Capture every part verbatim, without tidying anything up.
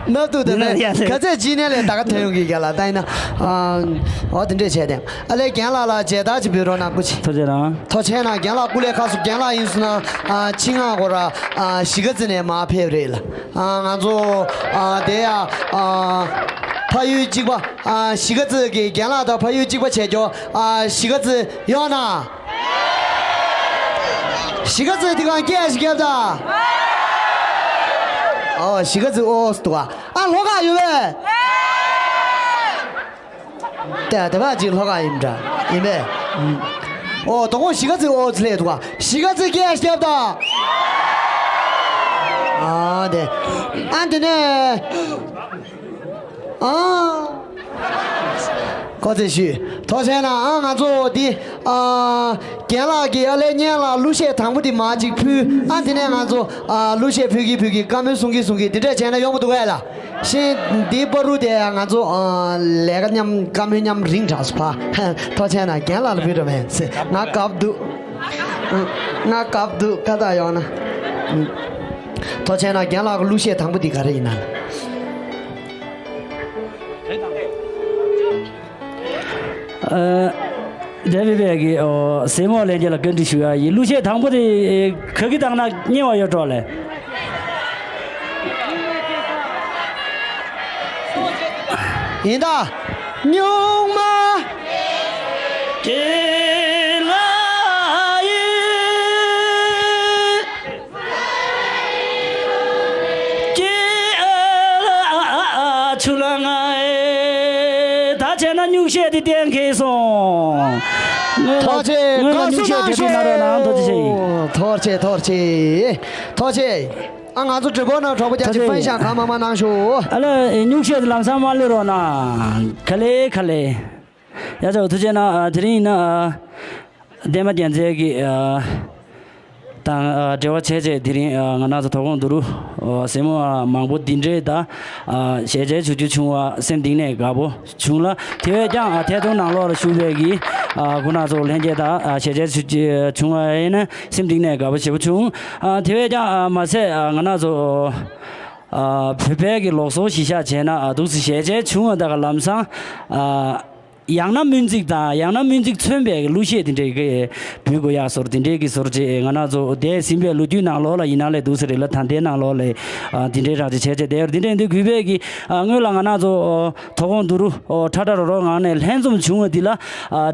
ནབ་ཏུ་དེ་ནས་ཡ་ཟེར། ག་ཚད་ཅི་ནས་ལས་ད་ག་ཐོན་ཡོང་གི་ག་ལ་ད་ཡིན་ན། ཨ། འོ་དེ་འདྲས་བྱས་ཏེ། ཨ་ལས་རྒན་ལགས་ལ་མཇལ་དར་ཅིག་འབུལ་རོགས་གནང་སྐུ་མཁྱེན། ཐུགས་རྗེ་གནང་། ཐུགས་རྗེ་གནང་། རྒན་ལགས་སྐུ་ལས་ཁག་སུ་རྒན་ལགས་ཡིན་སོང་ན། ཨ། ཆིང་ང་གོ་ར། ཨ། གཞིས་ཀ་རྩེ་ནས་མར་ཕེབས་རེད་ལ། ཨ། ང་ཚོ། ཨ། དེ་ཡ། ཨ། ཕ་ཡུལ་གཅིག་པ། ཨ། གཞིས་ཀ་རྩེ་གི་རྒན་ལགས་དང་ཕ་ཡུལ་གཅིག་པ་བྱས་ཀྱོ། ཨ། གཞིས་ཀ་རྩེ་ཡོང་ན། གཞིས་ཀ་རྩེ་དེ་གང་སྐད་ཞིག་རྒྱབ་ད། ཨོ། གཞིས་ཀ་རྩེ་ཨོ་སི་འདུག་ཨ། ཨ། ལྷོ་ཁ་ཡོད་པས། ཏེ་དེ་བ་ཅིག་ལྷོ་ཁ་ཡིན་འདྲ་ཡིན་པས། ཨོ། དོ་དགོང་གཞིས་ཀ་རྩེ་ཨོ་སི་ལས་འདུག་ཨ། གཞིས་ཀ་རྩེ་སྐད་ཞིག་རྒྱབ་ད། ཨ། དེ། ཨ། དེ་ནས། ཨ། ཁོ་ཚོས་ཞུས། ཐུགས་རྗེ་གནང་། ཨ། ང་ཚོ་འདི། ཨ། རྒན་ལགས་ཀྱིས་ཨ་ལས་སྙན་ལ་གླུ་གཞས་དང་པོ་འདི་མར་ཅིག་ཕུལ། ཨ། དེ་ནས་ང་ཚོ། ཨ། གླུ་གཞས་ཕུལ་གི་ཕུལ་གི་བཀའ་མོལ་གསུང་གི་གསུང་གི་འདི་འདྲས་བྱས་ན་ཡོང་མི་འདུག་གས་ལ། ཤིང་འདི་པ་རུ་དེ་ང་ཚོ། ཨ། ལས་ཀ་མཉམ་བཀའ་མོལ་མཉམ་རིང་དྲགས་སུ་ཕ། ཐུགས་རྗེ་གནང་། རྒན་ལགས་ལ་ཕུལ་འགྲོ་མེད་ཟེར། ང་དགའ་པོ་འདུག་ང་དགའ་པོ་འདུག་ཀ་དག་ཡོང་ན། ཐུགས་རྗེ་གནང་། རྒན་ལགས་ཀྱི་གླུ་གཞས་དང་པོ་འདི་ག་རེ་ཡིན་ན། ཨ། དེ་བས་པས་ཀྱི། ཨོ། སེ་མོ་ལྷན་རྒྱས་ལ་བཀའ་འདྲི་ཞུ་ཡ་ཡིན། གླུ་གཞས་དང་པོ་དེ་ག་གི་དང་ན་སྙན་བ་ཡོད་འགྲོ་ལེ། ཡིན་ད། སྨྱུག་མ། དེ་ལ་ཡིན། ཀྱེ་ཨ་ལ་ཨ་ཨ་ཨ་ཆུ་ལ་ང་ཨེ། ད་བྱས་ན་སྨྱུག་གཞས་འདི་གཏན་འཁེལ་སོང་། ཐུགས་རྗེ། སྔོན་ལ་སྨྱུག་གཞས་དེ་འདྲ་གནང་རོགས་གནང་། ཐུགས་རྗེ་ཆེ། ཐུགས་རྗེ་ཐུགས་རྗེ་ཐུགས་རྗེ། ཨ། ང་ཚོ་འགྲིག་གོ་ན་གྲོགས་པོ་རྒྱ་ཆེ། ཐུགས་རྗེ། ཕན་ཤག་གང་མང་མང་གནང་ཤོག་ཨ་ལ་སྨྱུག་གཞས་འདི་ལམ་སང་མ་གློད་རོགས་གནང་། ག་ལེ་ག་ལེ། ཡ་ཆོག་ཐུགས་རྗེ་གནང་། ཨ། དེ་རིང་ཡིན་ན། ཨ། ལྡན་མ་རྒྱལ་མཚན་གྱི། ཨ། དང་། ཨ། འབྲེལ་བ་བྱས་བྱས་དེ་རིང་། ཨ། ང་རང་ཚོ་དོ་དགོང་དུ་རུ། ཨ། སེ་མོ། ཨ། མང་པོ་འདི་འདྲའི་ད། ཨ། གཞས་བྱས་ཆུ་ཆུ་བྱུང་བ་སེམས་གཏིང་ནས་དགའ་པོ་བྱུང་ལ། དེ་བས་ཀྱང་། ཨ། ཐད་གཏོང་ནང་ལོགས་ལ་བཞུགས་པའི་གི། ཨ། ཁོང་རྣམ་ཚོ་ལྷན་རྒྱས་དང་། ཨ། གཞས་བྱས་ཆུ་ཆུ་བྱུང་བ་ཡིན་ན་སེམས་གཏིང་ནས་དགའ་པོ་ཞེ་པོ་བྱུང་། ཨ། དེ་བས་ཀྱང་། ཨ། མ་ཟད། ཨ། ང་རང་ཚོ། ཨ། བོད་པའི་གི་ལུགས་སྲོལ་གཞི་བཞག་བྱས་ན། ཨ། འདུག་སེ་གཞས་བྱས་བྱུང་བ་ད་ག་ལམ་སང་། ཨ། ཡང་ན་སྨོན་ཚིག་དང་། ཡང་ན་སྨོན་ཚིག་མཚོན་པའི་གླུ་གཞས་དེ་འདྲའི་གི་འབུལ་དགོས་ཡག་ཟོར་དེ་འདྲའི་གི་ཟོར་བྱས། ང་རང་ཚོ་འདས་ཟིན་པའི་ལོ་རྒྱུས་ནང་ལོགས་ལ་ཡིན་ན་ལས་འདུག་ཟེར་རེད་ལ། ད་ལྟའི་ནང་ལོགས་ལ། ཨ། དེ་འདྲའི་རང་བྱས་བྱས་བྱས་དེ་འདི་འདྲའི་འདི་གུས་པས་གི། ཨ། སྔོན་ལ་ང་རང་ཚོ་དོ་དགོང་དུ་རུ། ཨོ། ཁྲ་ཁྲ་རོ་རོ་ངང་ནས་ལྷན་འཛོམས་བྱུང་བ་འདི་ལ། ཨ།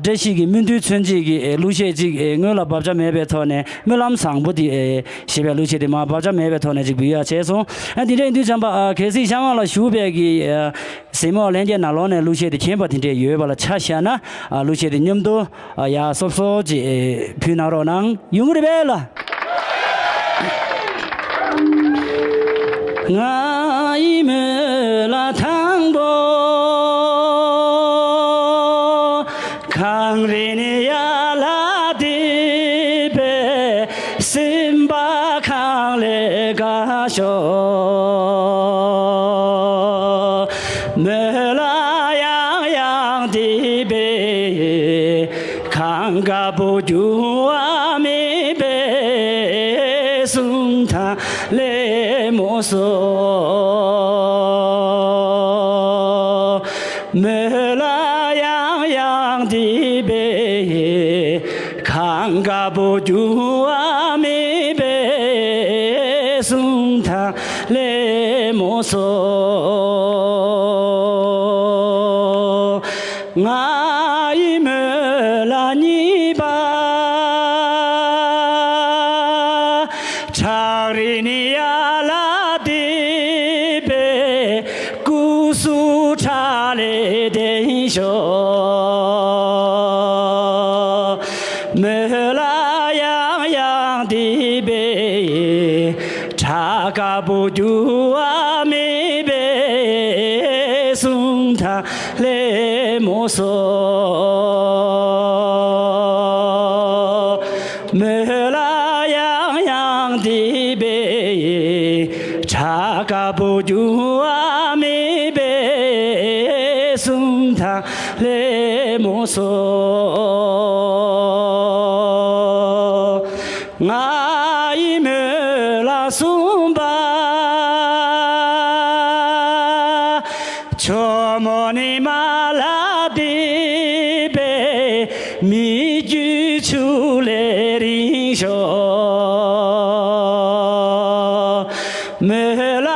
བཀྲ་ཤིས་ཀྱི་སྨོན་འདུན་མཚོན་བྱེད་ཀྱི། ཨེ། གླུ་གཞས་ཅིག་ཨེ། སྔོན་ལ་བག་ཆགས་མེད་པའི་ཐོག་ནས། སྨོན་ལམ་བཟང་པོ་འདི། ཨེ། ཞེས་པའི་གླུ་གཞས་དེ་མར་བག་ཆགས་མེད་པའི་ཐོག་ནས་ཅིག་འབུལ་ཡག་བྱས་སོང་། ཨ། དེ་འདྲའི་དུས་ཙམ་པ། ཨ། གལ་སྲིད་གཤམ་འོག་ལ་བཞུགས་པའི་གི། ཨ། གཟིགས་མོ་ལྷན་རྒྱས་ནང་ལོགས་ནས་གླུ་གཞས་དེ་མཁྱེན་པ་དེ་འདྲས་ཡོད་པ་ལ་ཆ་བཞག་ན། ཨ། གླུ་གཞས་དེ་མཉམ་དུ། ཨ། ཡར་སོབ་སོབ་ཅིག་ཕུལ་གནང་རོགས་གནང་། ཡོང་གི་རེད་པས་ལ། ང་ཡི་མོས་ལ་དང་པོ། གངས་རི་ནས་ཡར་ལ་དེད་པའི་སེམས་པ་གངས་ལས་དགའ་ཤོག། མོས་ལ་ཡང་ཡང་དེད་པའི་གངས་དཀར་པོ་འགྱུར་བ་མེད་པའི་གསུང་ཐང་ལེ་མོ་སོ། མོས་ལ་ཡང་ཡང་དེད་པའི་གངས་དཀར་པོ་འགྱུར་བ་མེད་པའི་གསུང་ཐང་ལེ་མོ་སོ། ང་ཡི་མོས་ལ་གཉིས་པ། བྲག་རི་ནས་ཡར་ལ་དེད་པའི་སྐུ་གཟུགས་ཁྲག་ལས་ལྡན་ཤོག། མོས་ལ་ཡང་ཡང་དེད་པའི་བྲག་དཀར་པོ་འགྱུར་བ་མེད་པའི་གསུང་ཐང་ལེ་མོ་སོ། མོས་ལ་ཡང་ཡང་དེད་པའི་བྲག་དཀར་པོ་འགྱུར་བ་མེད་པའི་གསུང་ཐང་ལེ་མོ་སོ། ང་ཡི་མོས་ལ་གསུམ་པ། ཇོ་མོ་ནི་མ་ལ་འདི་པའི་མི་རྒྱུད་ཆུ་ལས་རིང་ཤོ། མོ་ལ་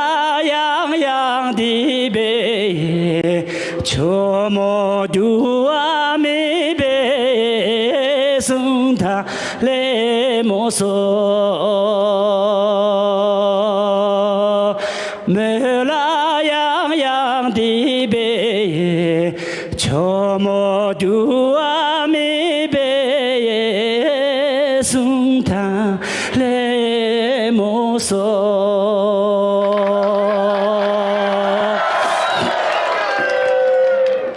ཡང་ཡང་འདི་པའི་ཇོ་མོ་རྒྱུ་བ་མི་པའི་གསུང་ཐང་ལེ་མོ་སོ། མོ་ལ་ཡང་ཡང་འདི་པའི་ཇོ་མོ་རྒྱུ་བ་མི་པའི་གསུང་ཐང་ལེ་མོ་སོ།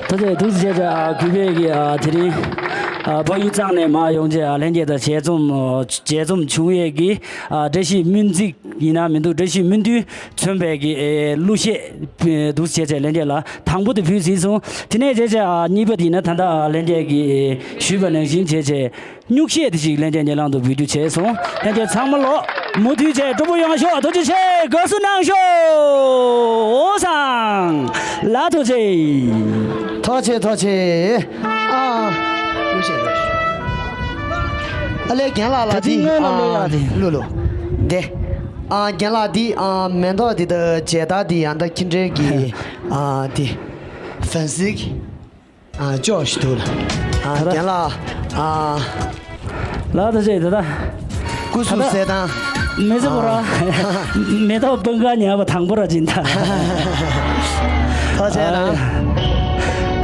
ཐུགས་རྗེ་ཐུགས་རྗེ་ཆེ། ཨ་གུས་པས་ཀྱི་ཨ་དེ་རིང་ཨ་ཕ་ཡུལ་གཙང་ནས་མར་ཡོང་བྱས་ཨ་ལྷན་རྒྱས་དང་ཞལ་འཛོམས་ཞལ་འཛོམས་བྱུང་ཡས་ཀྱི་ཨ་བཀྲ་ཤིས་སྨོན་ཚིག་ཡིན་ན་མི་འདུག་བཀྲ་ཤིས་སྨོན་འདུན་མཚོན་པའི་གི་ཨེ་གླུ་གཞས་ཨེ་འདུག་བྱས་བྱས་ལྷན་རྒྱས་ལ་དང་པོ་དེ་ཕུལ་ཟིན་སོང་། དེ་ནས་བྱས་བྱས་ཨ་གཉིས་པ་དེ་ཡིན་ན་ད་ལྟ་ཨ་ལྷན་རྒྱས་ཀྱིས་ཨེ་ཞུས་པ་ནང་བཞིན་བྱས་བྱས་སྨྱུག་གཞས་དེ་ཞིག་ལྷན་རྒྱས་སྙན་ལམ་དུ་འབུལ་རྒྱུ་བྱས་སོང་། ལྷན་རྒྱས་ཚང་མ་ལོ་མུ་མཐུད་བྱས་སྤྲོ་པོ་ཡོང་ཤོག་ཐུགས་རྗེ་ཆེ། དགའ་བསུ་གནང་ཤོག་འོ་སང་ལ་ཐུགས་རྗེ། ཐུགས་རྗེ་ཆེ། ཐུགས་རྗེ་ཆེ། ཨ། ཡོ་ཤེ་ཡོ་ཤེ། ཨ་ལས་རྒན་ལགས་ལ་ད་དེ་ཨ་ལོ་ལོ། དེ། ཨ་རྒན་ལགས་དེ་ཨ་མེ་ཏོག་དེ་དང་མཇལ་དར་དེ་ཡང་ད་ཁྱི་འདྲེན་གྱི་ཨ་དེ། ཧྥན་སི་གི་ཨ་ཅོ་ཞིག་འདུག་ལ། ཨ་རྒན་ལགས་ཨ། ལགས་ད་ཅེ་ད་ད། སྐུ་གཟུགས་གསལ་ཐང་། མི་ཚེ་བོ་ར། མེ་ཏོག་སྤུན་ཀ་ཉལ་བ་དང་པོ་ར་ཅིན་ད། ཐུགས་རྗེ་གནང་།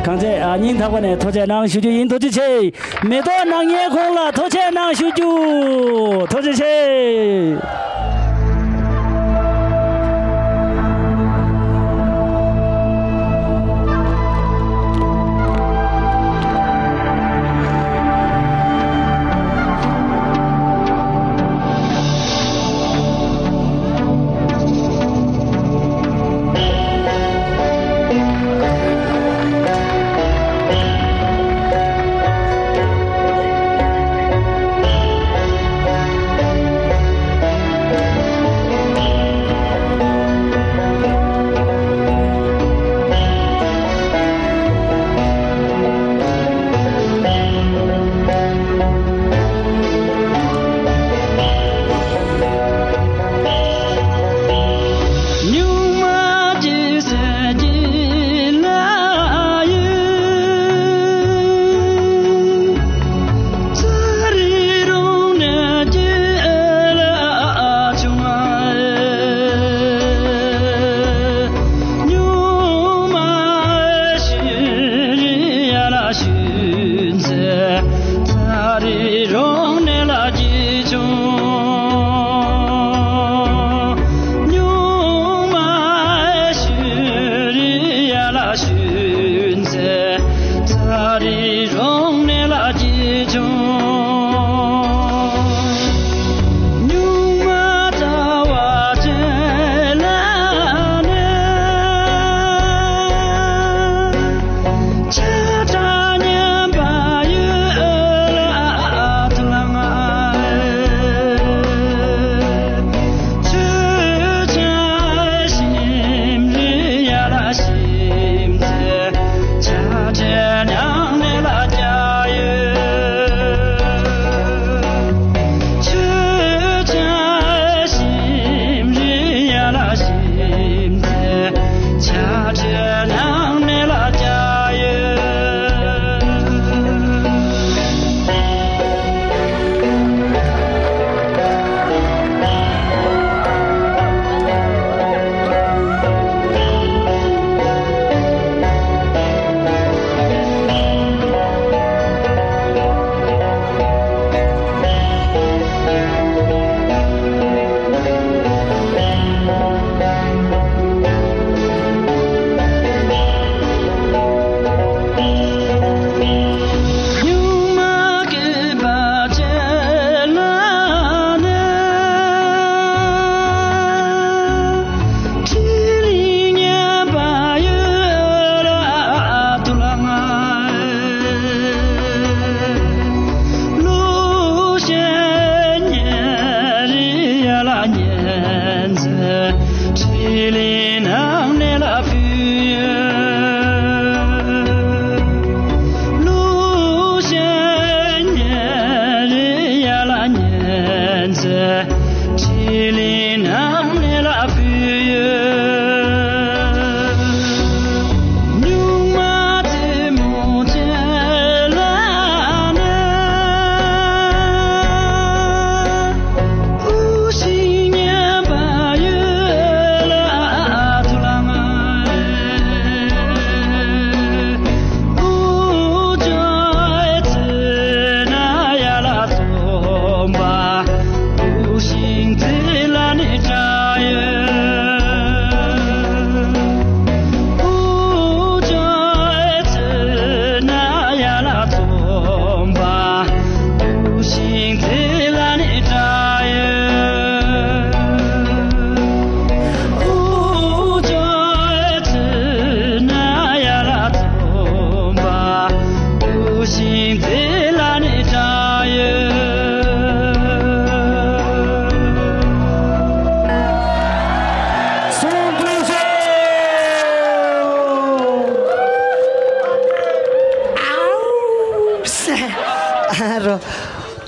གང་ཅེ་ཨ་སྙིང་ཐག་པ་ནས་ཐུགས་རྗེ་གནང་ཞུ་རྒྱུ་ཡིན། ཐུགས་རྗེ་ཆེ། མེ་ཏོག་ནག་ཉལ་ཁོང་ལ་ཐུགས་རྗེ་གནང་ཞུ་རྒྱུ། ཐུགས་རྗེ་ཆེ།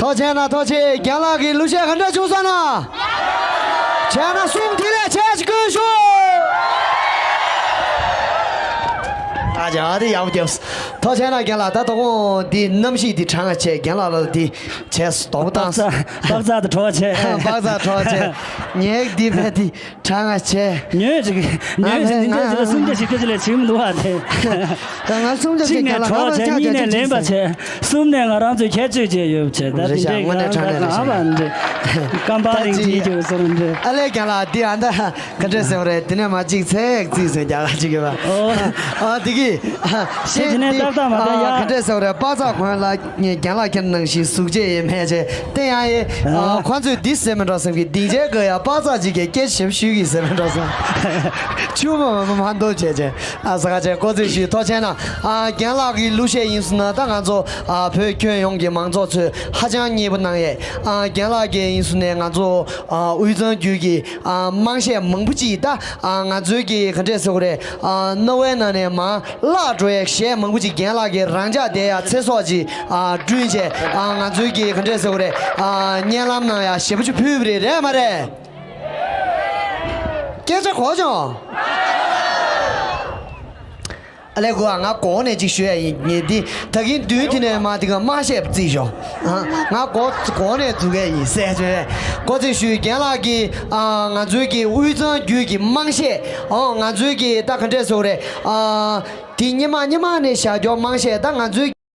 ཐུགས་རྗེ་གནང་། ཐུགས་རྗེ་གནང་། རྒན་ལགས་ཀྱི་གླུ་གཞས་ག་འདྲ་བྱུང་སོང་ན། བྱས་ན་གསུང་དེ་ལས་བྱས་ཅིག་ཀུན་ཞུ། ཨ་ཅག་ཨ་དེ་ཡག་པོ་རྒྱབ། ཐུགས་རྗེ་གནང་རྒན་ལགས། ད་དོ་དགོང་འདི་གནམ་གཤིས་འདི་གྲང་ང་བྱས། རྒན་ལགས་ལ་འདི་བྱས་སུ་དོགས་པ་བཏང་། སྤགས་ཚག་དང་བྲོ་བ་བྱས། སྤགས་ཚག་བྲོ་བ་བྱས། ངས་འདི་བས་འདི་གྲང་ང་བྱས། ཉོས་ཅིག་ཉོས་ཅིག་ང་ཉིན་ཐེངས་གཅིག་ལ་སུམ་བརྒྱ་བཞི་བརྒྱ་ཅིག་ལས་བྱེད་མི་འདུག་བ་དེ། ད་ང་སུམ་བརྒྱ་གཅིག་ནས་བྲོ་བ་བྱས། གཉིས་ནས་ལེན་པ་བྱས། གསུམ་ནས་ང་རང་ཚོས་ཁྱད་ཆོས་བྱས་ཡོད་བྱས། ད་རེད་ཤག་དེ་འདྲའི་དངོས་གནས་དྲང་གནས་རེད་ཤག་ཨ་བ་འདྲ་ཀམ་པ་ད་ལིང་ཅིག་ཅིག་ཡོད་སོང་འདྲ། ཨ་ལས་རྒན་ལགས་འདི་ཨ་ད་ག་འདྲས་ཟེར་བ་རེད། དེ་ནས་མ་གཅིག་ཚེག་གཅིག་ཟེར་རྒྱ་གར་གཅིག་ཡོད་པ། ཨོ། ཨ་དེ་གི་ཤེས་དེ་ནས་འདི་ཏག་ཏག་མ་ད་ཡ། ག་འདྲས་ཟེར་བ་རེད། པ་ཚག་གོན་ལ་རྒན་ལགས་ཁྱེད་ནང་བཞིན་གཟུགས་བྱད་ཡེ་མེད་བྱས་དེ་ཡང་ཡེ། ཨ་ཁོ་ཚོས་འདི་ཟེར་མི་འགྲོ་བསམ་གི། སྡིངས་ཆའི་སྒང་ཡ་པ་ཚག་ཅིག་གི་སྐད་ཞིབ་ཤུལ་གི་ཟེར་མི་འགྲོ་བསམ། ཆུ་མ་མ་མ་མ་འདོད་བྱས་བྱས། ཨ་ས་ཁ་ཆེ་ཀོ་ཚེ་ཞུས་ཐུགས་རྗེ་གནང་། ཨ་རྒན་ལགས་ཀྱི་གླུ་གཞས་ཡིན་སོང་ན་ད་ང་ཚོ་ཨ་བོད་ཁྱོན་ཡོངས་ཀྱི་མང་ཚོགས་ཚོས་ཧ་ཅང་མཉེས་པོ་གནང་ཡས། ཨ་རྒན་ལགས་ཀྱིས་ཡིན་སོང་ནས་ང་ཚོ་ཨ་དབུས་གཙང་རྒྱུད་ཀྱི་ཨ་དམངས་གཞས་མང་པོ་ཅིག་ད་ཨ་ང་ཚོའི་གི་ག་འདྲས་ཟེར་དགོས་རེད། ཨ་རྣ་བའི་ནང་ནས་མར་བརླག་འགྲོ་ཡས་གཞས་མང་པོ་ཅིག་རྒན་ལགས་ཀྱིས་རང་འཇགས་བསྡད་ཡ་ཚེ་སྲོག་ཅིག་ཨ་བསྐྲུན་བྱས། ཨ་ང་ཚོའི་གི་ག་འདྲས་ཟེར་དགོས་རེད། ཨ་སྙན་ལམ་ནང་ཡ་ཞེ་པོ་ཅིག་ཕུལ་བ་རེད། རེད་མ་རེད། སྐད་ཆ་གོ་བྱུང་། ཨ་ལས་གོ་ཨ། ང་གོང་ནས་ཅིག་ཞུ་ཡ་ཡིན། ངས་འདི་ད་གིན་མདུན་དེ་ནས་མ་དེ་ག་མ་བཤད་རྩིས་ཞོ། ཨ་ང་གོ་གོང་ནས་འཛུགས་ཡ་ཡིན་ཟེར་བྱས། ཀོ་ཚེ་ཞུས་རྒན་ལགས་ཀྱིས་ཨ་ང་ཚོའི་གི་དབུས་གཙང་རྒྱུད་ཀྱི་དམངས་གཞས། ཨོ་ང་ཚོའི་གི་ད་ག་འདྲས་ཟེར་དགོས་རེད། ཨ་དེ་སྔོན་མ་སྔོན་མ་ནས་བཞག་རྒྱུ་དམངས་གཞས་ད་ང་ཚོའི།